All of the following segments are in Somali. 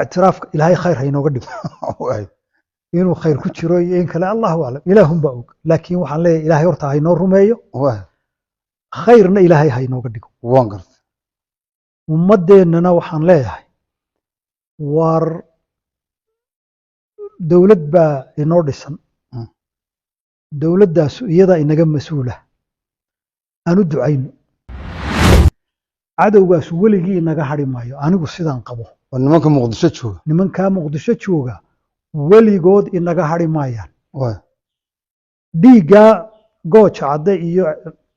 Ictiraafka Ilaahay khayr ha inooga dhigo. Inuu khayr ku jiro iyo in kale, Allahu aclam, Ilaahunbaa og. Laakiin waxaan leeyahay, Ilaahay horta ha inoo rumeeyo, khayrna Ilaahay ha inooga dhigo. Waan gartay. Ummaddeennana waxaan leeyahay, war dowlad baa inoo dhisan. Dowladdaasu iyadaa inaga mas-uula, aan u ducayno. Cadowgaasu weligii inaga hadhi maayo, anigu sidaan qabo. Waa nimanka Muqdisho jooga. Nimankaa Muqdisho jooga weligood inaga hadhi maayaan. Dhiiggaa Gooja Cadde iyo,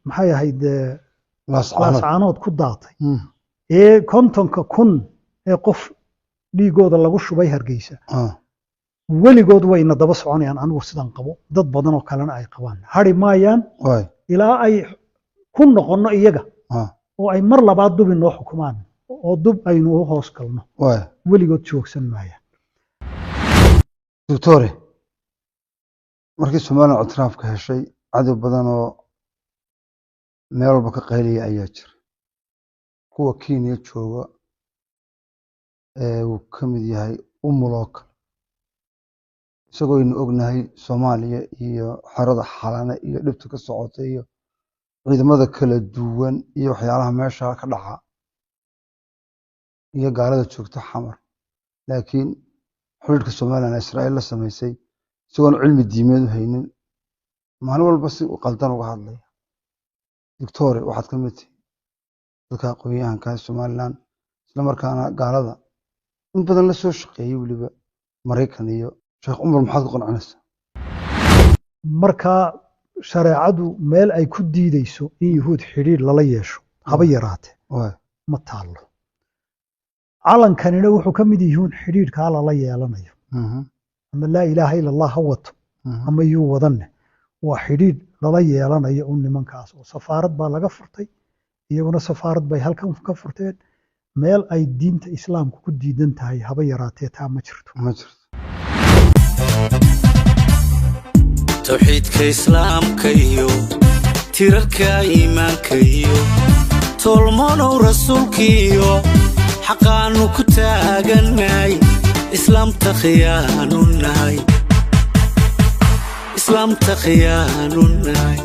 maxay ahayd, Laascaanood. Laascaanood ku daatay ee 50,000 ee qof dhiigooda lagu shubay Hargeysa, weligood wayna daba soconayaan, anigu sidaan qabo, dad badan oo kalena ay qabaan. Hadhi maayaan ilaa ay ku noqonno iyaga oo ay mar labaad dub inoo xukumaan oo dub aynu u hoos galno. Weligood joogsan maayaan. Doctore, markii Somaliland ictiraafka heshay, cadow badan oo meel walba ka qaylaya ayaa jira. Kuwa Kenya jooga ee uu ka mid yahay Umul oo kale, isagoo aynu ognahay Soomaaliya iyo xerada Xalane iyo dhibta ka socota iyo ciidamada kala duwan iyo waxyaalaha meesha ka dhaca iyo gaalada joogta Xamar, laakiin xiriirka Somaliland ee Israa'iil la samaysay, isagoon cilmi diimeed u haynin, maalin walba si u qaldan uga hadlaya. Doctore, waxaad ka mid tihi dadka aqoon-yahanka ee Somaliland, isla markaana gaalada in badan la soo shaqeeyey, weliba Maraykan iyo Sheekh Cumar. Maxaad ku qancinaysaa? Marka shareecadu meel ay ku diideyso in Yuhuud xidhiidh lala yeesho haba yaraate ma taallo. Calankanina wuxuu ka mid yihiin xidhiidhkaa lala yeelanayo. Ama laa ilaaha ila Allah ha wato ama yuu wadanne, waa xidhiidh lala yeelanayo un nimankaas, oo safaarad baa laga furtay, iyaguna safaarad bay halkan ka furteen. Meel ay diinta Islaamku ku diidan tahay haba yaraatee taa ma jirto. Ma jirto. Tawxiidka Islaamka iyo tirarka iimaanka iyo tolmonow rasuulkiiyo xaqaannu ku taagannahay, islaamta khiyaanu nahay, islaamta khiyaanu nahay.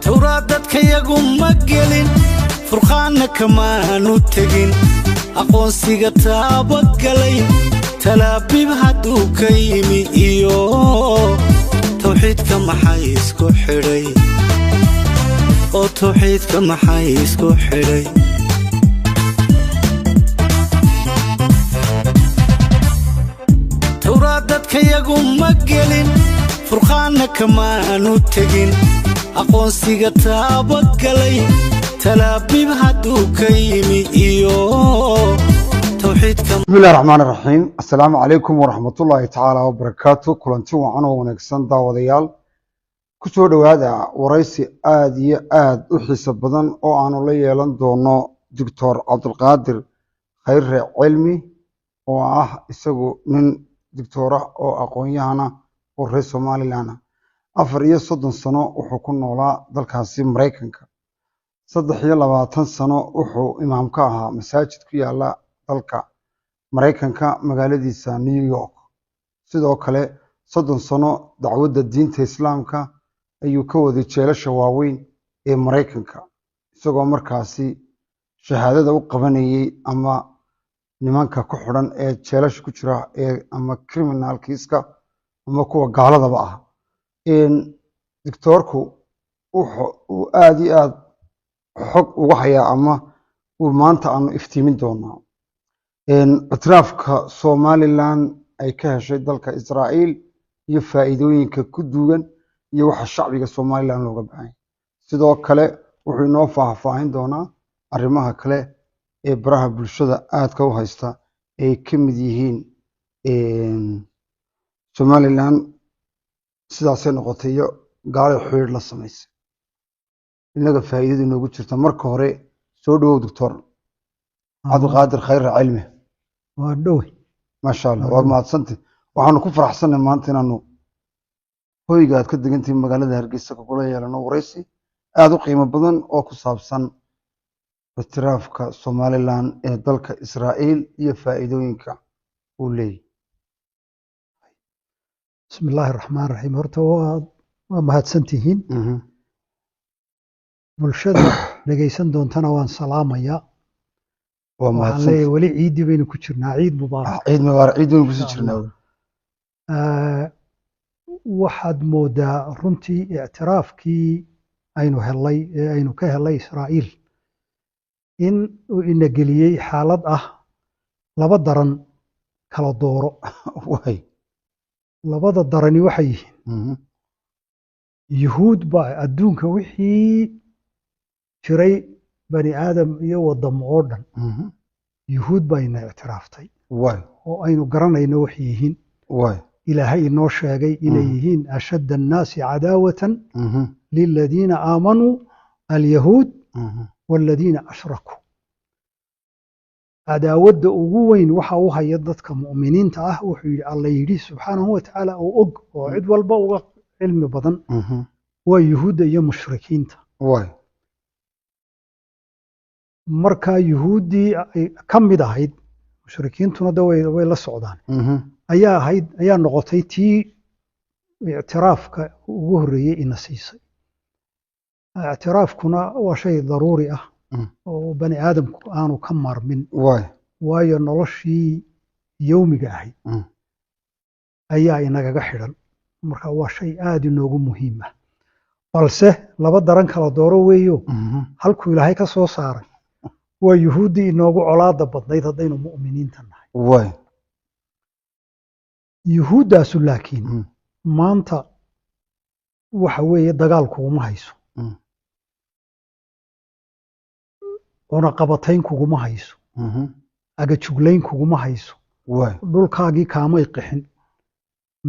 Towraad dadkayagu ma gelin, furqaanna kamaanu tegin, aqoonsiga taabagalay Talaabib hadduu ka yimi iyo tawxiidka maxay isku xidhay? Oo tawxiidka maxay isku xidhay? Towraad dadkayagu ma gelin, furqaanna kamaanu tegin, aqoonsiga taabagalay Talaabib hadduu ka yimi iyo tawxiidka. Bismi illahi raxmaan iraxiim. Assalaamu calaykum waraxmatullaahi tacaala wabarakaatu. Kulanti wacan oo wanaagsan, daawadayaal. Ku soo dhowaada waraysi aada iyo aada u xiiso badan oo aanu la yeelan doono Doctor Cabdulqaadir Khayre Cilmi, oo ah isagu nin doctora oo aqoon-yahana oo reer Somaliland ah. 34 sano wuxuu ku noolaa dalkaasi Maraykanka. 23 sano wuxuu imaam ka ahaa masaajid ku yaala dalka Maraykanka, magaaladiisa New York. Sidoo kale 30 sano dacwadda diinta Islaamka ayuu ka waday jeelasha waaweyn ee Maraykanka, isagoo markaasi shahaadada u qabanayey ama nimanka ku xidhan ee jeelasha ku jira ee ama criminal kiiska ama kuwa gaaladaba ah. Doctoorku wuxu uu aada iyo aada xog uga hayaa ama uu maanta aanu iftiimin doonaa ictiraafka Somaliland ay ka heshay dalka Israa'iil iyo faa'iidooyinka ku duugan iyo waxa shacbiga Somaliland looga baahan yahay. Sidoo kale wuxuu inoo faahfaahin doonaa arrimaha kale ee baraha bulshada aadka u haysta, ay ka mid yihiin Somaliland sidaasay noqotay iyo gaalada xiriir la samaysay, innaga faa'iidada inoogu jirta. Marka hore soo dhawow, Doctor Cabdulqaadir Khayre Cilmi. Waa dhowe. Maasha Allah, waad mahadsantay. Waxaanu ku faraxsanay maanta inaanu hoyga aad ka degantihiin magaalada Hargeysa kugula yeelano waraysi aada u qiimo badan oo ku saabsan Ictiraafka Somaliland ee dalka Israa'iil iyo faa'iidooyinka uu leeyahy. Bismi illaahi raxmaan raxiim. Horta waa mahadsantihiin. Bulshada dhegaysan doontana waan salaamayaa. Waa Waxaan mahadsan. leeyahay, weli ciiddii baynu ku jirnaa, ciid mubaarak. Ciid mubaarak, ciid waynu kusii Insha jirnaa. Allah. Waxaad moodaa runtii ictiraafkii aynu helay ee aynu ka helay Israa'iil in uu ina geliyey xaalad ah laba daran kala dooro. Labada darani waxay yihiin, Yuhuud baa adduunka wixii jiray, bani aadam iyo wadamo oo dhan, Yuhuud baa ina ictiraaftay oo aynu garanayno waxay yihiin. Ilaahay inoo sheegay inay yihiin أشد الناس عداوة للذين آمنوا اليهود والذين أشركوا. Cadaawadda ugu weyn waxa u haya dadka mu'miniinta ah, wuxuu yidhi, Alla yidhi subxaanahu wa tacaala, oo og oo cid walba uga cilmi badan, waa Yuhuudda iyo mushrikiinta. Marka Yuhuuddii ay ka mid ahayd, mushrikiintuna de way la socdaan, ayaa ahayd, ayaa noqotay tii ictiraafka ugu horreeyey ina siisay. Ictiraafkuna waa shay daruuri ah oo bani aadamku aanu ka maarmin, waayo noloshii yowmiga ahayd ayaa inagaga xidhan. Marka waa shay aad inoogu muhiim ah, balse laba daran kala dooro weeyo. Halkuu Ilaahay ka soo saaray waa Yuhuuddii inoogu colaada badnayd haddaynu mu'miniinta nahay. Yuhuuddaasu laakiin maanta waxa weeye dagaal kuguma hayso, cunaqabatayn kuguma hayso, agajuglayn kuguma hayso, dhulkaagii kaamay qixin,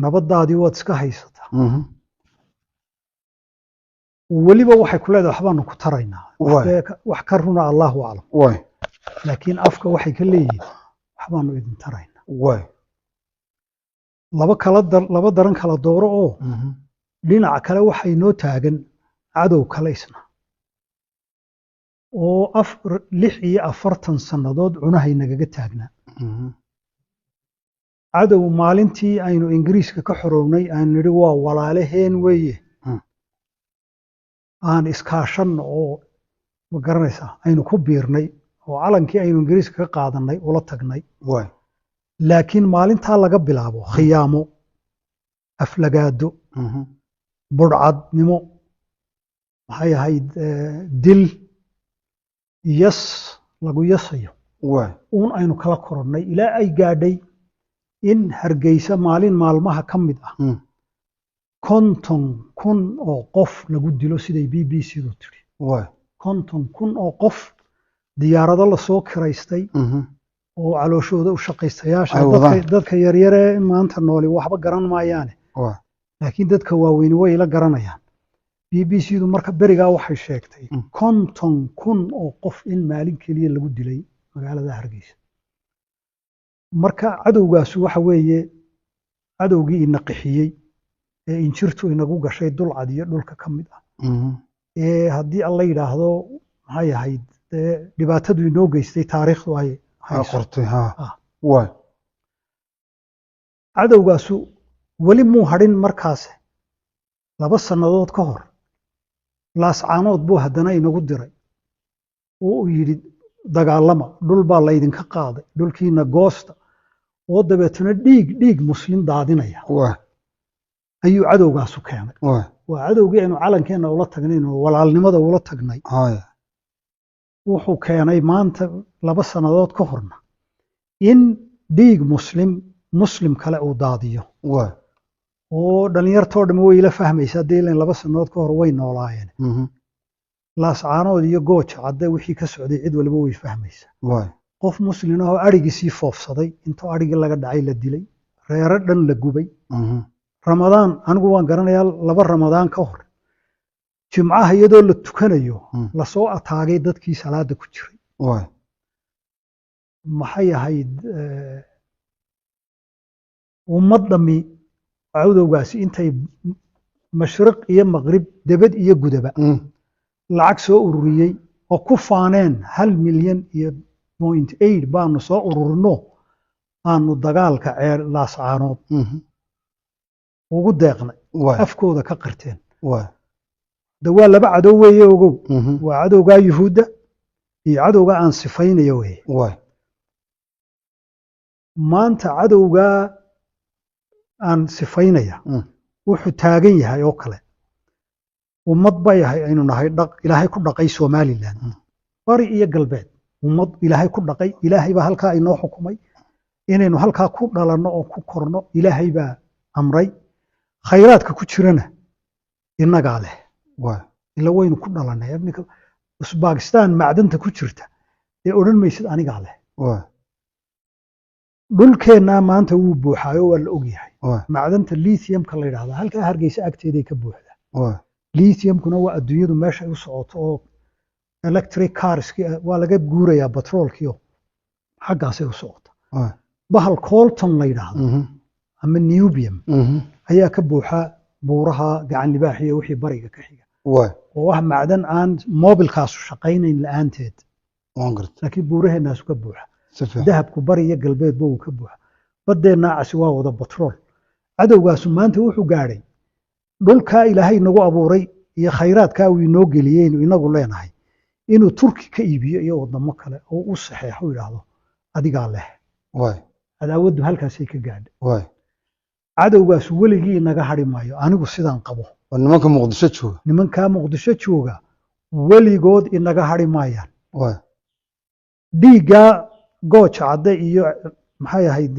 nabadaadii waad iska haysataa. Weliba waxay ku leedahay waxbaanu ku taraynaa. Wax ka runa Allahu aclam, laakiin afka waxay ka leeyihiin waxbaanu idin taraynaa. Laba daran kala dooro oo dhinaca kale waxay noo taagan cadow kale isna oo 46 sannadood cunahay nagaga taagnaa. Cadow maalintii aynu Ingiriiska ka xorownay aan nidhi waa walaalaheen weeye, aan iskaashanno oo, ma garanaysaa, aynu ku biirnay oo calankii aynu Ingiriiska ka qaadanay ula tagnay. Laakiin maalintaa laga bilaabo khiyaamo, aflagaado, budhcadnimo, maxay ahayd, dil, yas lagu yasayo uun aynu kala koronnay, ilaa ay gaadhay in Hargeysa maalin maalmaha ka mid ah 50,000 oo qof lagu dilo, siday BBC-du tidhi. 50,000 oo qof diyaarado lasoo kiraystay oo calooshooda u shaqaystayaasha Ay wadaan. Dadka yaryaree maanta nooli waxba garan maayaane, laakiin dadka waaweyni way la garanayaan. BBC-du marka berigaa waxay sheegtay 50,000 oo qof in maalin keliya lagu dilay magaalada Hargeysa. Marka cadowgaasu waxa weeye cadowgii ina qixiyey ee injirtu inagu gashay dulcad iyo dhulka ka mid ah, ee haddii Alla yidhaahdo, maxay ahayd, dee dhibaatadu inoo geystay taariikhdu ay hayso. Qortay ha. Cadowgaasu weli muu hadhin. Markaase 2 sannadood ka hor Laascaanood buu haddana inagu diray oo uu yidhi dagaalama, dhul baa laydinka qaaday, dhulkiina goosta, oo dabeetana dhiig dhiig muslim daadinaya ayuu cadowgaasu keenay. Waa cadowgii aynu calankeenna ula tagnay oo walaalnimada ula tagnay. Wuxuu keenay maanta 2 sannadood ka horna in dhiig muslim muslim kale uu daadiyo oo dhalinyartoo dhami way ila fahmaysaa dee, ilan 2 sannadood ka hor way noolaayeen. Laascaanood iyo Gooja Cadde wixii ka socday cid waliba way fahmaysaa. Qof muslin ahoo adhigiisii foofsaday intoo adhigii laga dhacay la dilay, reero dhan la gubay. Ramadaan anigu waan garanayaa, 2 Ramadaan ka hor Jimcaha iyadoo la tukanayo lasoo ataagay dadkii salaada ku jiray. Maxay ahayd, ummad dhammi cadowgaasi intay mashriq iyo maqrib, debed iyo gudaba lacag soo ururiyey. Oo ku faaneen 1.8 milyan baanu soo ururino, aanu dagaalka ceer Laascaanood ugu deeqnay. Afkooda ka qirteen. De waa laba cadow weeye, ogow. Waa cadowgaa Yuhuudda iyo cadowga aan sifaynayo weeye. Maanta cadowgaa aan sifaynaya wuxuu taagan yahay oo kale, ummad bay ahay aynu nahay, dhaq Ilaahay ku dhaqay Somaliland, bari iyo galbeed, ummad Ilaahay ku dhaqay. Ilaahay baa halkaa inoo xukumay inaynu halkaa ku dhalanno oo ku korno. Ilaahay baa amray. Khayraadka ku jirana innagaa leh. Ila waynu ku dhalannay. Iminka Uzbekistan macdanta ku jirta dee odhan maysid anigaa leh. Dhulkeennaa maanta wuu buuxaayo, waa la ogyahay. Macdanta lithiumka la yidhahdaa halkaa Hargeysa agteeday ka buuxdaa. Lithiumkuna waa adduunyadu meeshay u socoto, oo electric carski waa laga guurayaa batroolkiio, xaggaasay u socota. Bahal coltan la yidhaahdo ama niobium ayaa ka buuxa buuraha Gacan Libaax iyo wixii bariga ka xiga, oo ah macdan aan moobilkaasu shaqaynayn la'aanteed. Waan gartay. Laakiin buuraheennaasu ka buuxa. Si fiican. Dahabku bari iyo galbeedba uu ka buuxa. Badeennaa casi waa wada batrool. Cadowgaasu maanta wuxuu gaadhay dhulkaa Ilaahay nagu abuuray iyo khayraadkaa uu inoo geliyey inuu inagu leenahay inuu Turki ka iibiyo iyo wadamo kale oo u saxeexo, yidhaahdo adigaa leh. Cadaawaddu halkaasay ka gaadhay. Cadowgaasu weligii inaga hadhi maayo, anigu sidaan qabo. Waa nimanka Muqdisho jooga. Nimankaa Muqdisho jooga weligood inaga hadhi maayaan. Dhiiggaa Gooja Cadde iyo maxay ahayd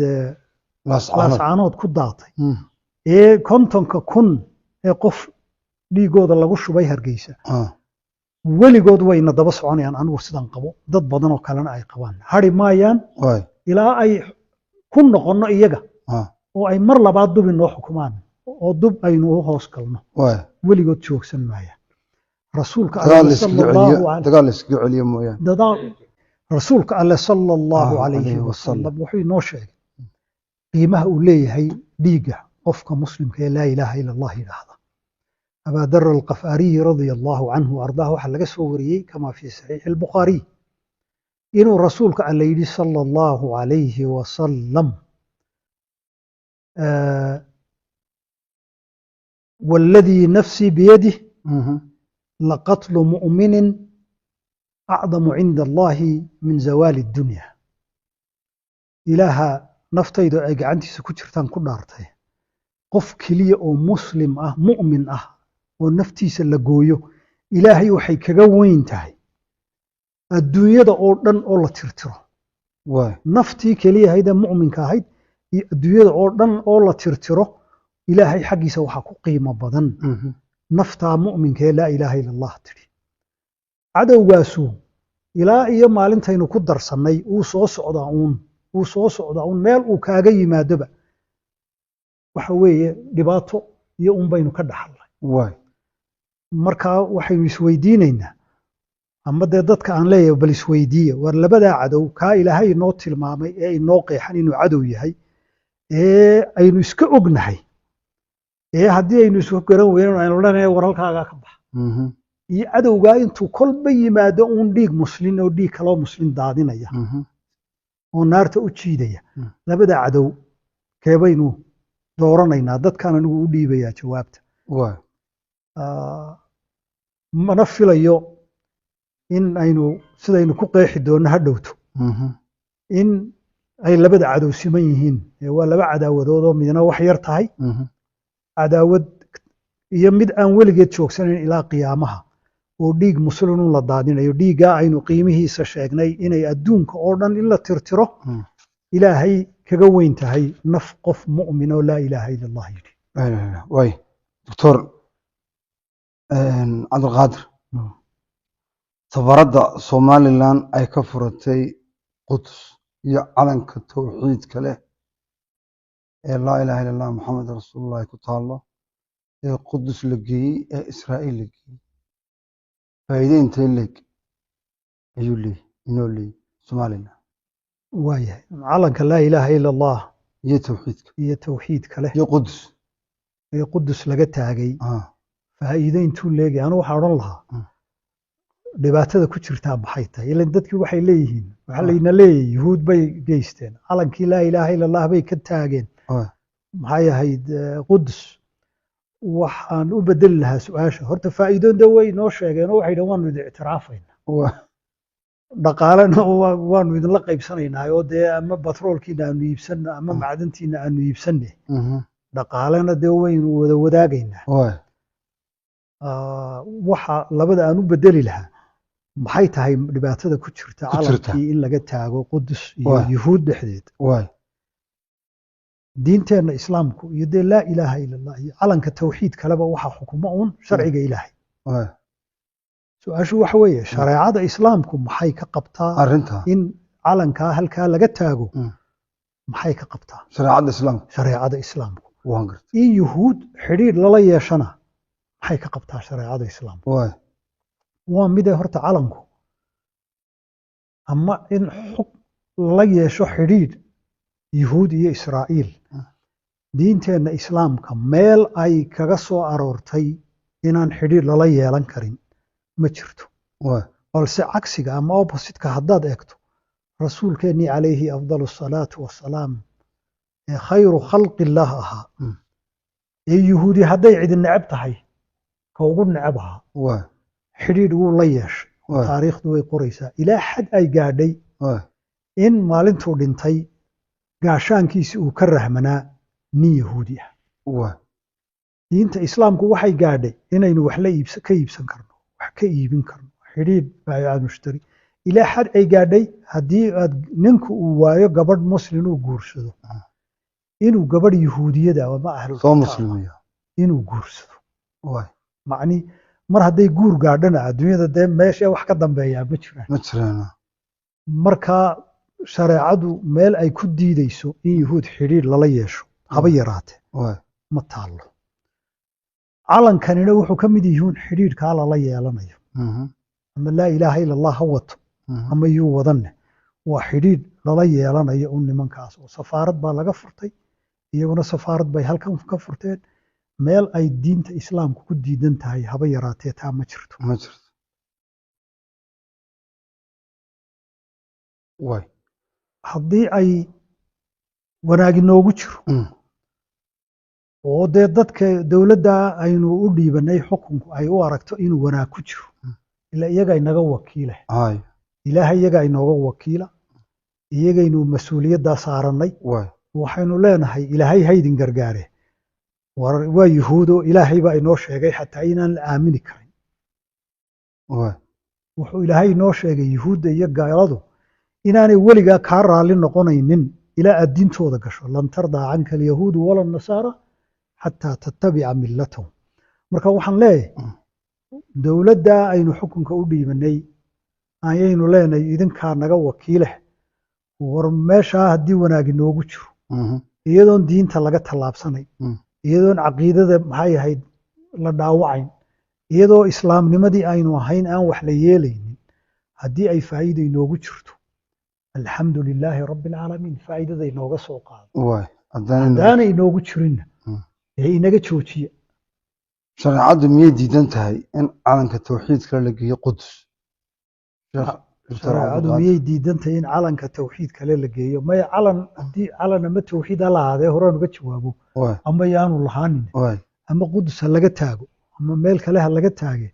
Laascaanood. Laascaanood ku daatay ee 50,000 ee qof dhiigooda lagu shubay Hargeysa, weligood wayna daba soconayaan, anigu sidaan qabo, dad badan oo kalena ay qabaan. Hadhi maayaan ilaa ay ku noqonno iyaga oo ay mar labaad dub inoo xukumaan oo dub aynu u hoos galno. Weligood joogsan maayaan. Rasuulka Dagaal Alle la iskaga sala Allahu celiyo, dagaal la iskaga celiyo mooyaane. Dadaal. Rasuulka Alle sala Allahu calayhi calayhi wasallam. wasalam wuxuu inoo sheegay qiimaha uu leeyahay dhiigga qofka muslimka ee laa ilaaha ila Allah yidhaahda. Abaa Dar Alqafaariyi radia Allahu canhu ardaah waxaa laga soo wariyey, kama fi saxiixi Albukhaariy, inuu rasuulka Alle yidhi sala Allahu calayhi wasalam, "Walladii nafsii biyadih laqatlu mu'minin acdamu cinda Allahi min zawaali addunya." Ilaaha naftaydu ay gacantiisa ku jirtaan ku dhaartay, qof keliya oo muslim ah, mu'min ah, oo naftiisa la gooyo, Ilaahay waxay kaga weyn tahay adduunyada oo dhan oo la tirtiro. Naftii keliya ahayd ee mu'minka ahayd iyo adduunyada oo dhan oo la tirtiro, Ilaahay xaggiisa waxaa ku qiimo badan naftaa mu'minka ee laa ilaaha ila Allah tidhi. Cadowgaasu ilaa iyo maalintaynu ku darsannay wuu soo socdaa uun, wuu soo socdaa uun. Meel uu kaaga yimaadoba waxa weeye dhibaato iyo un baynu ka dhaxalnay. Markaa waxaynu isweydiinaynaa, ama dee dadka aan leeyahay bal isweydiiya, war labadaa cadow, kaa Ilaahay inoo tilmaamay ee inoo qeexan inuu cadow yahay ee aynu iska ognahay, ee haddii aynu isku garan weynan aynu odhanaya war halkaagaa ka bax, iyo cadowgaa intuu kolba yimaado uun dhiig muslin oo dhiig kaloo muslin daadinaya oo naarta u jiidaya, labada cadow keebaynu dooranaynaa? Dadkaan anigu u dhiibayaa jawaabta. Mana filayo in aynu sidaynu ku qeexi doonno ha dhowto in ay labada cadow siman yihiin. Waa laba cadaawadood oo midna wax yar tahay, cadaawad iyo mid aan weligeed joogsanayn ilaa qiyaamaha, oo dhiig muslimun la daadinayo, dhiiggaa aynu qiimihiisa sheegnay inay adduunka oo dhan in la tirtiro Ilaahay kaga weyn tahay naf qof mu'min oo laa ilaaha ila Allah yidhi. Laa ilaaha illa. Waay, Doctor Cabdulqaadir, safaradda Somaliland ay ka furatay Quds iyo calanka towxiidka leh ee laa ilaaha illa Allah Muxamed rasuulullahi ku taalo ee Qudus la geeyey, ee Israa'iil la geeyey, faa'iide intee leeg ayuu leeyahy inoo leeyahy Somaliland? Waayahay, calanka laa ilaaha ila Allah iyo towxiidka iyo towxiidka leh iyo Qudus ee Qudus laga taagay, faa'iide intuu leegay, anu waxaan odhan lahaa Dhibaatada ku jirtaa maxay tahay? Ilan dadkii waxay leeyihiin, waxaa layna leeyahay yuhuud bay geysteen, calankii laa ilaaha illa allah bay ka taageen, maxay ahayd, Qudus. Waxaan u bedeli lahaa su-aasha. Horta faa'iidoon de way noo sheegeen oo waxay dhaheen waanu idin ictiraafaynaa, dhaqaalena waanu idinla qaybsanaynaa, oo dee ama batroolkiina aanu iibsanno ama macdantiina aanu iibsanne, dhaqaalena dee waynu wada wadaagaynaa. Waxa labada aan u bedeli lahaa, maxay tahay dhibaatada ku jirta Ku jirta. calankii in laga taago Qudus iyo yuhuud dhexdeed? Diinteenna islaamku iyo dee laa ilaaha ila allah iyo calanka tawxiid kaleba waxaa xukumo uun sharciga Ilaahay. Su-aashu waxa weeye, shareecada islaamku maxay ka qabtaa arrinta in calankaa halkaa laga taago? Maxay ka qabtaa shareecadda islaamka? Shareecada islaamku. Waan gartay. In yuhuud xidhiidh lala yeeshana maxay ka qabtaa shareecada islaamku? Waa midee, horta calanku ama in xug lala yeesho xidhiidh yuhuud iyo Israa'iil, diinteenna islaamka meel ay kaga soo aroortay inaan xidhiidh lala yeelan karin ma jirto. Balse cagsiga ama opposite-ka haddaad eegto, rasuulkeennii calayhi afdal asalaatu wasalaam ee khayru khalqillaah ahaa, ee yuhuudi hadday cidi neceb tahay ka ugu neceb ahaa, xidhiidh wuu la yeeshay. Taariikhdu way qoraysaa ilaa xad ay gaadhay in maalintuu dhintay gaashaankiisi uu ka rahmanaa nin yahuudi ah. Diinta islaamku waxay gaadhay inaynu wax la iibsa ka iibsan karno, wax ka iibin karno, xidhiidh baayaca mushtari, ilaa xad ay gaadhay haddii aad ninku uu waayo gabadh muslim uu guursado, inuu gabadh yuhuudiyada ama ahlul soo kitaab muslimiya inuu guursado. Macni mar hadday guur gaadhana, adduunyada dee meesha wax ka dambeeyaa ma jiraan. Ma jiraan. Marka shareecadu meel ay ku diideyso in yuhuud xidhiidh lala yeesho haba yaraate ma taallo. Calankanina wuxuu ka mid yihiin xidhiidhkaa lala yeelanayo, ama laa ilaaha ila allah ha wato ama yuu wadanne, waa xidhiidh lala yeelanayo un nimankaas, oo safaarad baa laga furtay, iyaguna safaarad bay halkan ka furteen. Meel ay diinta islaamku ku diidan tahay haba yaraatee taa ma jirto. Ma jirto, waay. Haddii ay wanaag inoogu jiro oo dee dadka dowladda aynu u dhiibanay xukunku ay u aragto inuu wanaag ku jiro, ila iyaga inaga wakiile, Ilaahay iyaga inooga wakiila, iyagaynu mas-uuliyaddaa saarannay, waxaynu leenahay Ilaahay haydin gargaare. War waa yuhuudo, Ilaahay baa inoo sheegay xataa inaan la aamini karin. Wuxuu Ilaahay inoo sheegay yuhuudda iyo gaaladu inaanay weligaa kaa raalli noqonaynin ilaa aad diintooda gasho: lan tardaa canka alyahuudu wala nasaara xataa tattabica millatahum. Marka waxaan leeyahay, dowladda aynu xukunka u dhiibanay ayaynu leenahay idinkaa naga wakiileh, war meeshaa haddii wanaag inoogu jiro, iyadoon diinta laga tallaabsanayn, iyadoon caqiidada maxay ahayd la dhaawacayn, iyadoo islaamnimadii aynu ahayn aan wax la yeelaynin, haddii ay faa'iida inoogu jirto, alxamdu lilaahi rabbi alcaalamiin, faa'iidada inooga soo qaado. Waay, haddaanaynu Haddaanay inoogu jirinna, ee inaga joojiya. Shareecaddu miyay diidan tahay in calanka tawxiidka la geeyo Qudus, Sheekh Dr. Shareecadu Cabdulqaadir? miyay diidan tahay in calanka tawxiid kale la geeyo? Maya. Calan haddii calan ama tawxiid ha lahaadee, horaan uga jawaabo, ama yaanu lahaanin, ama Qudus ha laga taago ama meel kale ha laga taage,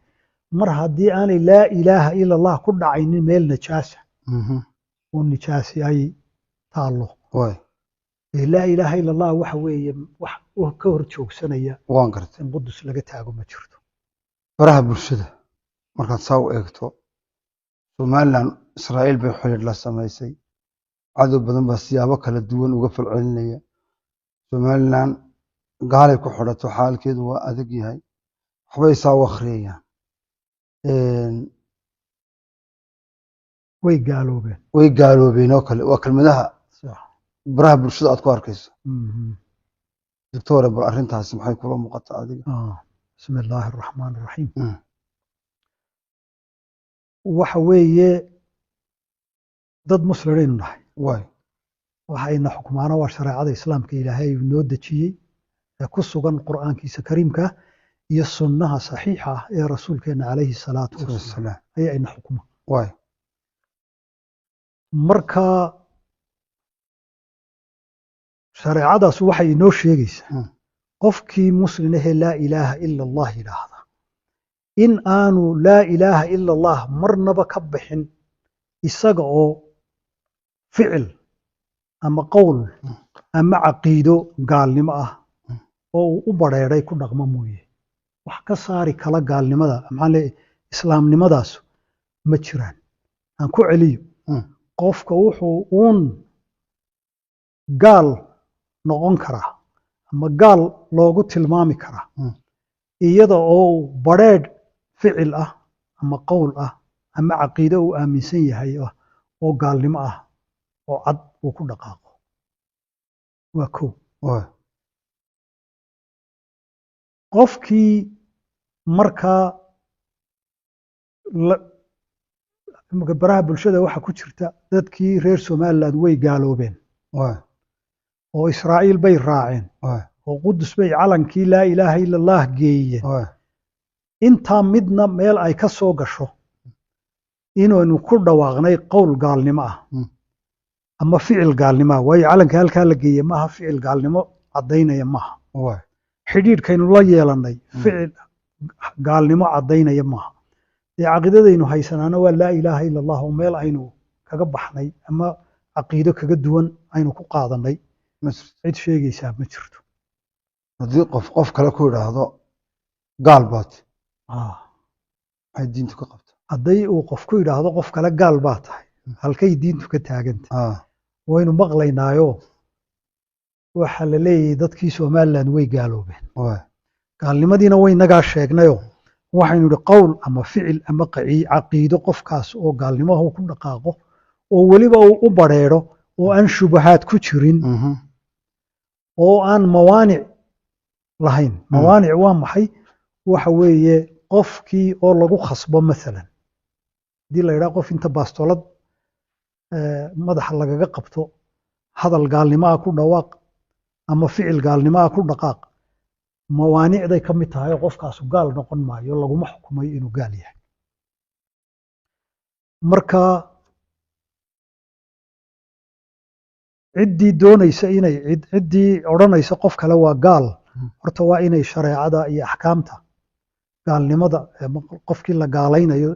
mar haddii aanay laa ilaaha ila allah ku dhacaynin meel najaasa oo nijaasi ay taallo, ee laa ilaaha ila allah waxa weeye wax ka hor joogsanaya Waan gartay. in Qudus laga taago ma jirto. Baraha bulshada markaad saa u eegto, Somaliland Israa'iil bay xidhiidh la samaysay, cadow badan baa siyaabo kala duwan uga falcelinaya. Somaliland gaalay ku xidhato, xaalkeedu waa adag yahay, waxbay saa u akhriyayaan. Way gaaloobeen. Way gaaloobeen oo kale waa kelmadaha baraha bulshada aad ku arkayso. Doctore, bal arrintaasi maxay kula muuqataa adiga? Bismi illaahi araxmaan araxiim. Waxa weeye, dad muslimiinu nahay. Waxayna xukmaana waa shareecada islaamka Ilaahay uu noo dejiyey ee ku sugan Qur'aankiisa kariimka Iyo sunnaha saxiixa ah ee rasuulkeena calayhi salaatu wasalaam Wasalaam. ayaa ina xukuma. Marka shareecadaas waxay inoo sheegaysaa qofkii muslim ahee laa ilaaha ila Allah yidhaahda in aanu laa ilaaha ila Allah marnaba ka bixin isaga oo ficil ama qowl ama caqiido gaalnimo ah oo uu u badheedhay ku dhaqmo mooye, wax ka saari kala gaalnimada, maxaa leeyahay, islaamnimadaas ma jiraan. Aan ku celiyo. Qofka wuxuu uun gaal noqon karaa ama gaal loogu tilmaami karaa iyada oo uu badheedh ficil ah ama qowl ah ama caqiido uu aaminsan yahay ah oo gaalnimo ah oo cad uu ku dhaqaaqo. Waa kow. Qofkii markaa imika baraha bulshada waxa ku jirta dadkii reer Somaliland way gaaloobeen oo Israa'iil bay raaceen oo Qudus bay calankii laa ilaaha ila Allah geeyeen. Intaa midna meel ay ka soo gasho inaynu ku dhawaaqnay qowl gaalnimo ah ama ficil gaalnimo ah, waayo calanka halkaa la geeye maaha ficil gaalnimo caddaynaya maaha. Xidhiidhkaynu la yeelannay ficil gaalnimo caddaynaya maaha. Dee caqiidadaynu haysanaana waa laa ilaaha ila Allah, oo meel aynu kaga baxnay ama caqiido kaga duwan aynu ku qaadanay Ma jirto. cid sheegaysaa ma jirto. Haddii qof kale ku yidhaahdo gaal baad, maxay diintu ka qabta? Hadday uu qof ku yidhaahdo qof kale gaal baa tahay, halkay diintu ka taaganta? Waynu maqlaynaayo, waxaa la leeyahay dadkii Somaliland way gaaloobeen. Gaalnimadiina waynagaa sheegnayoo waxaynu idhi qowl ama ficil ama caqiido qofkaas oo gaalnimaha uu ku dhaqaaqo oo weliba uu u badheedho oo aan shubahaad ku jirin oo aan mawaanic lahayn. Mawaanic waa maxay? Waxa weeye qofkii oo lagu khasbo, mathalan haddii la yidhaha qof inta baastoolad madaxa lagaga qabto hadal gaalnimaa ku dhawaaq ama ficil gaalnimaa ku dhaqaaq, mawaanicday ka mid tahay oo qofkaasu gaal noqon maayo, laguma xukumayo inuu gaal yahay. Marka ciddii doonaysa inay ciddii odhanaysa qof kale waa gaal, horta waa inay shareecada iyo axkaamta gaalnimada qofkii la gaalaynayo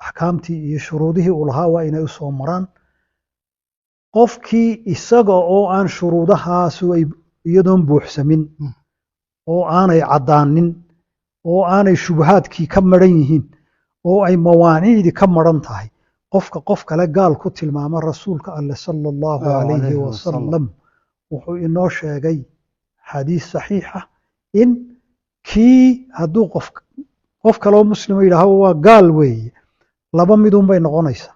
axkaamtii iyo shuruudihii uu lahaa waa inay u soo maraan. Qofkii isaga oo aan shuruudahaasu ay iyadoon buuxsamin oo aanay caddaanin oo aanay shubahaadkii ka maran yihiin oo ay mawaanicdii ka maran tahay, qofka qof kale gaal ku tilmaama, rasuulka alle sala allahu calayhi calayhi wasalam wasalam wuxuu inoo sheegay xadiis saxiix ah in kii hadduu qof kaloo muslima yidhaaho waa gaal weeye, laba midun bay noqonaysaa: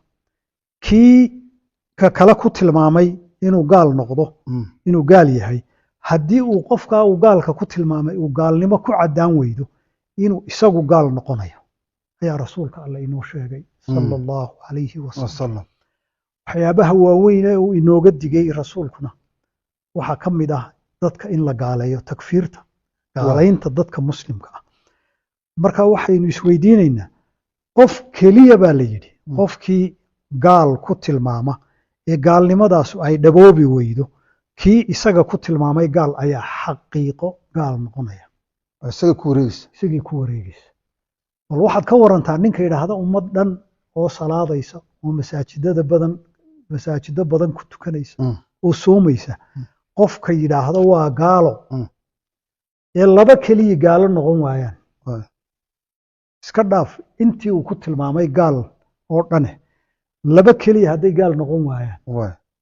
kii ka kale ku tilmaamay inuu gaal noqdo, inuu gaal yahay, haddii uu qofkaa uu gaalka ku tilmaamay uu gaalnimo ku caddaan weydo, inuu isagu gaal noqonayo ayaa rasuulka alle inoo sheegay sala allahu calayhi wasalam. Wasalam. Waxyaabaha waaweyn ee uu inooga digay rasuulkuna waxaa ka mid ah dadka in la gaaleeyo, takfiirta, gaalaynta dadka muslimka ah. Marka waxaynu isweydiinaynaa, qof keliya baa la yidhi qofkii gaal ku tilmaama ee gaalnimadaasu ay dhaboobi weydo, kii isaga ku tilmaamay gaal ayaa xaqiiqo gaal noqonaya. Waa isaga ku wareegaysa. Isagii ku wareegaysa. Bal waxaad ka warantaa ninka yidhaahda ummad dhan oo salaadaysa oo masaajido badan ku tukanaysa oo soomaysa, qofka yidhaahda waa gaalo ee laba keliya gaalo noqon waayaan, iska dhaaf intii uu ku tilmaamay gaal oo dhane, laba keliya hadday gaal noqon waayaan,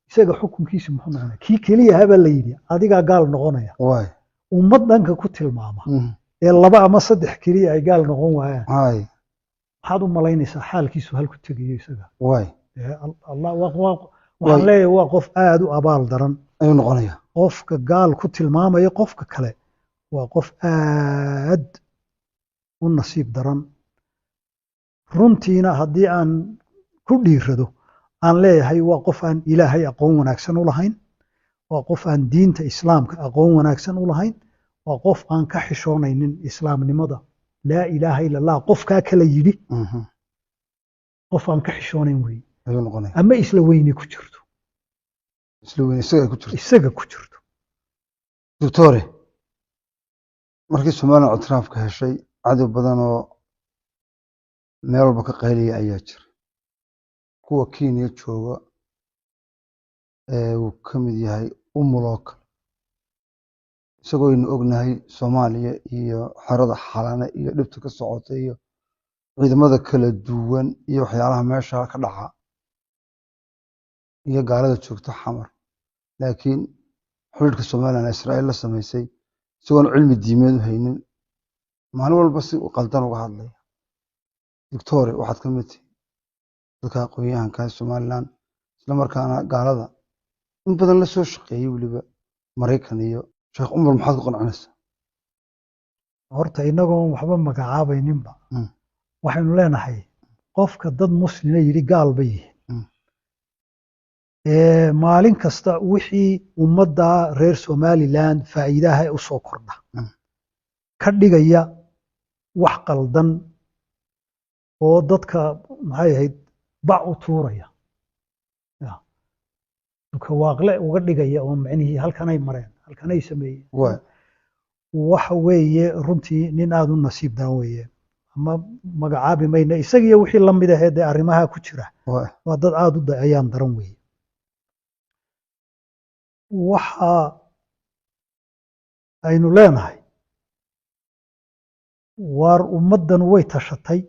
isaga xukunkiisu muxuu noqonaya? Kii keliya habaa la yidhi adigaa gaal noqonaya. Ummad dhanka ku tilmaama ee laba ama saddex keliya ay gaal noqon waayaan, maxaad u malaynaysaa xaalkiisu halku tegayo isaga? Allah waxaan leeyahay waa qof aad u abaal daran ayuu noqonaya. Qofka gaal ku tilmaamaya qofka kale waa qof aad u nasiib daran. Runtiina haddii aan ku dhiirado aan leeyahay waa qof aan Ilaahay aqoon wanaagsan u lahayn, waa qof aan diinta islaamka aqoon wanaagsan u lahayn, waa qof aan ka xishoonaynin islaamnimada Laa ilaaha ila Allah qofkaa kala yidhi, qof aan ka xishoonayn weeye. Ayuu noqonaya. Ama isla weyne ku jirto. Isla weyne isaga ay ku jirto. Isaga ku jirto. Doctore, markii Somaliland ictiraafka heshay, cadow badan oo meel walba ka qaylaya ayaa jira. Kuwa Kenya jooga ee uu ka mid yahay Umul oo kale, isagoo aynu ognahay Soomaaliya iyo xerada Xalane iyo dhibta ka socota iyo ciidamada kala duwan iyo waxyaalaha meesha ka dhaca iyo gaalada joogta Xamar, laakiin xiriirka Somaliland ee Israa'iil la samaysay, isagoon cilmi diimeed u haynin, maalin walba si u qaldan uga hadlaya. Doctore, waxaad ka mid tihi dadka aqoon-yahanka ee Somaliland, isla markaana gaalada in badan la soo shaqeeyey, weliba Maraykan iyo Sheekh Umar, maxaad ku qancinaysaa? Horta inagoon waxba magacaabayninba, waxaynu leenahay qofka dad muslina yidhi gaal bay yihiin, maalin kasta wixii ummadda reer Somaliland faa'iidaha u soo kordha ka dhigaya wax qaldan oo dadka, maxay ahayd, bac u tuuraya, ya, dukawaaqle uga dhigaya, oo micnihii halkanay mareen, halkanay sameeyeen, waxa weeye runtii nin aada u nasiib daran weeye. Ama magacaabi mayna isagiyo wixii la mid ahee dee arrimaha ku jira. Waa dad aada u dayayaan daran weeye. Waxa aynu leenahay, waar ummaddan way tashatay,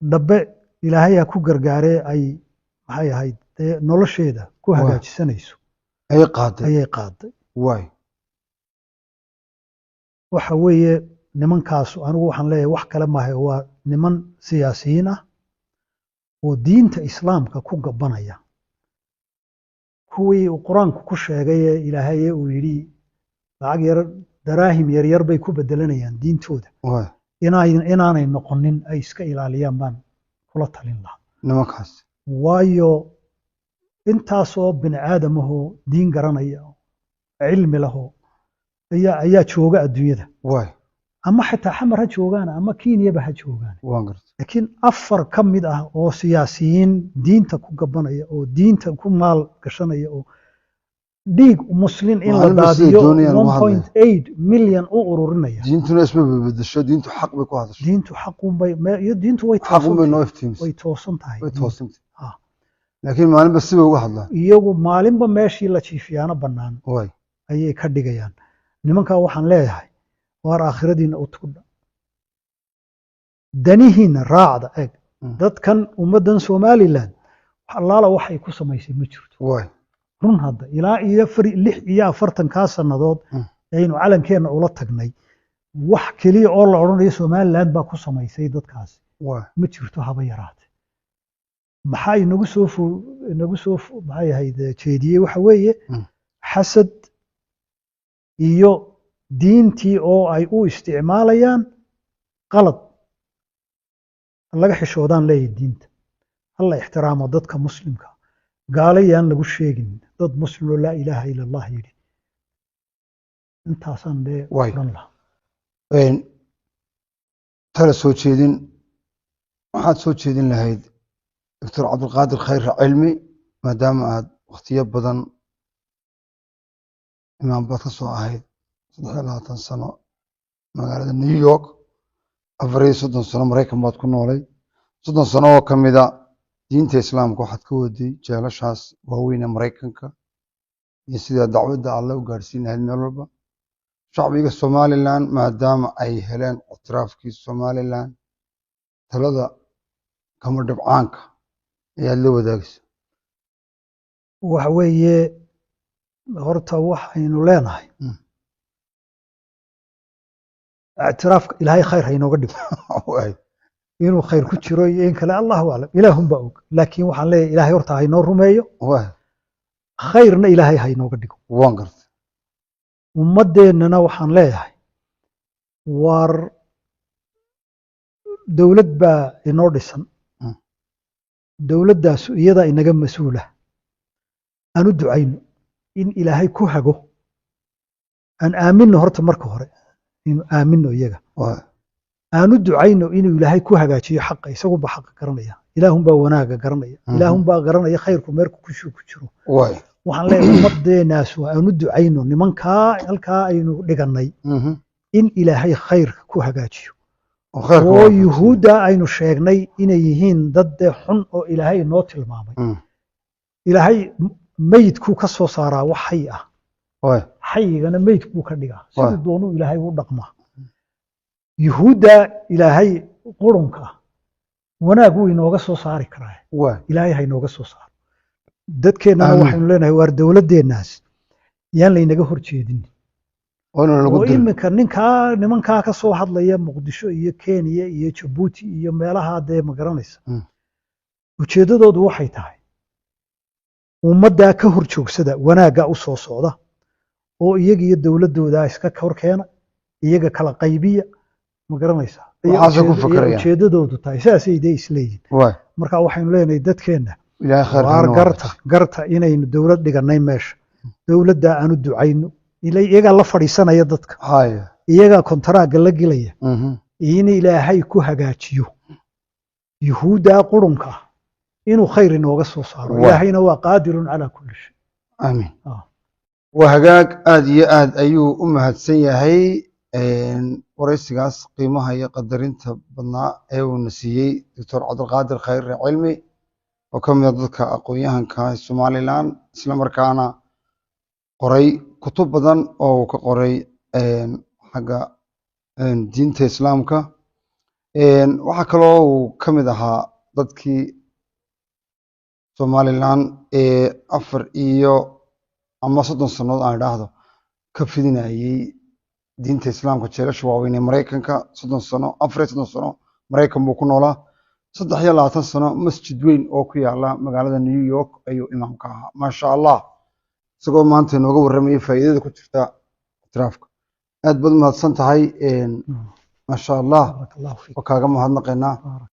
dhabe Ilaahay ha ku gargaaree, ay, maxay ahayd, dee nolosheeda ku hagaajisanayso ayay qaaday. Ayay qaaday. Waxa weeye nimankaasu, anigu waxaan leeyahay wax kale maaha, waa niman siyaasiyiin ah oo diinta Islaamka ku gabanaya, kuwii uu Qur-aanku ku sheegay ee Ilaahaye uu yidhi lacag yar, daraahim yaryar bay ku bedelanayaan diintooda. Inaanay noqonin, ay iska ilaaliyaan baan kula talin lahaa nimankaas. Waayo intaasoo bini aadamahoo diin garanaya oo cilmi lahoo ayaa jooga adduunyada, ama xitaa Xamar ha joogaan ama Kenyaba ha joogaan. Waan gartay. Laakiin afar ka mid ah oo siyaasiyiin diinta ku gabanaya oo diinta ku maal gashanaya oo dhiig muslin in la Maalinba siday daadiyo doonayaan uga hadlaya. 1.8 milyan u ururinaya. Diintuna isma bedbedesho, diintu xaq bay ku hadashay. Diintu xaqunbay iyo diintu way xaq unbay toosan noo tahay. Iftiimisay. Way toosan tahay. Way toosantay. Laakiin maalinba sibay uga hadlaan. Iyagu maalinba meeshii la jiifiyaano bannaan ayay ka dhigayaan. Nimankaa waxaan leeyahay, waar aakhiradiina u tudha, danihiina raacda, eeg. Dadkan ummaddan Somaliland wax allaala waxay ku samaysay ma jirto. Run hadda ilaa iyo 46kaa sannadood aynu calankeenna ula tagnay, wax keliya oo la odhanayo Somaliland baa ku samaysay dadkaasi ma jirto haba yaraate. Maxaa inagu soo maxay ahayd, jeediyey? Waxa weeye xasad iyo diintii oo ay u isticmaalayaan qalad laga xishoodaan. Leeyahay diinta hala ixtiraamo, dadka muslimka gaalo yaan lagu sheegin, dad muslim oo laa ilaaha ila Allah yidhi. Intaasaan dee odhan lahaa. Tala soo jeedin, waxaad soo jeedin lahayd, Doctor Cabdulqaadir Khayre Cilmi, maadaama aad wakhtiyo badan imaam baad ka soo ahayd, 23 sano magaalada New York, 34 sano Maraykan baad ku noolay, 30 sano oo ka mida diinta Islaamka waxaad ka waday jeelashaas waaweyn ee Maraykanka iyo sidaa dacwadda Alle u gaadhsiin lahayd meel walba. Shacbiga Somaliland, maadaama ay heleen ictiraafkii Somaliland, talada kama dhibcaanka ayaad la wadaagaysa? Waxa weeye horta waxaynu leenahay ictiraafka Ilaahay khayr ha inooga dhigo. Inuu khayr ku jiro iyo in kale Allahu aclam, Ilaahunbaa og. Laakiin waxaan leeyahay Ilaahay horta ha inoo rumeeyo, khayrna Ilaahay ha inooga dhigo. Waan gartay. Ummaddeennana waxaan leeyahay, waar dowlad baa inoo dhisan, dowladdaasu iyadaa inaga mas-uula. Aan u ducayno in Ilaahay ku hago. Aan aaminno horta marka hore, inu aaminno iyaga. Aanu ducayno inuu Ilaahay ku hagaajiyo xaqa. Isagunba xaqa garanaya, Ilaahunbaa wanaaga garanaya, Ilaahunbaa garanaya khayrku meerku ku jiro. Waxaan leeyahay, ummadeenaas waa aanu ducayno nimankaa halkaa aynu dhigannay in Ilaahay khayrka ku hagaajiyo oo khayrka oo waafajiyo. Yuhuudda aynu sheegnay inay yihiin dad dee xun oo Ilaahay noo tilmaamay. Ilaahay meydkuu ka soo saaraa wax xay ah, xayigana meyd buu ka dhigaa. Siduu doonuu Ilaahay u dhaqmaa. Yuhuudda Ilaahay qurunka ah wanaag wuu inooga soo saari karaa. Ilaahay ha inooga soo saaro. Dadkeennana Amiin. waxaynu leenahay, waar dowladdeennaas yaan laynaga hor jeedin oo lagu oo dirin. Iminka nimankaa ka soo hadlaya Muqdisho iyo Kenya iyo Jabuuti iyo meelaha dee ma garanaysa, ujeeddadoodu waxay tahay ummaddaa ka hor joogsada wanaagga u soo socda, oo iyaga iyo dowladdooda iska hor keena, iyaga kala qaybiya, ma garanaysaa? Waxaasay ku Iyo fakarayaan. ujeeddadoodu tahay sidaasay dee isleeyihin. Marka waxaynu leenahay dadkeenna, Ilaahay khayrka waar inoo garta, garta inaynu dowlad dhiganay meesha. Dowladda aanu ducayno, iyagaa la fadhiisanaya dadka, iyagaa kontaraaga la gelaya, in Ilaahay ku hagaajiyo yuhuuddaa qurunka ah, inuu khayr inooga soo saaro. Ilaahayna waa qaadirun calaa kulli shay. Amiin. Ah. Waa hagaag, aad iyo aad ayuu u mahadsan yahay waraysigaas qiimaha iyo qadarinta badnaa ee uuna siiyey Doctor Cabdulqaadir Khayre Cilmi, oo ka mid ah dadka aqoon-yahanka Somaliland, isla markaana qoray kutub badan oo uu ka qoray xagga diinta Islaamka. Waxaa kaloo uu ka mid ahaa dadkii Somaliland ee 34 ama 30 sannadood aan idhaahdo ka fidinayay diinta Islaamka jeelasha waaweyn ee Maraykanka. 30 sano, 34 sano Maraykan buu ku noolaa. 23 sano masjid weyn oo ku yaala magaalada New York ayuu imaamka ahaa. Maasha Allah, isagoo maanta inooga warramayay faa'iidada ku jirta ictiraafka. Aad baad mahadsan tahay, maasha Allah. Baaraka Allahu fiik. Waa kaaga mahadnaqaynaa. Baarak.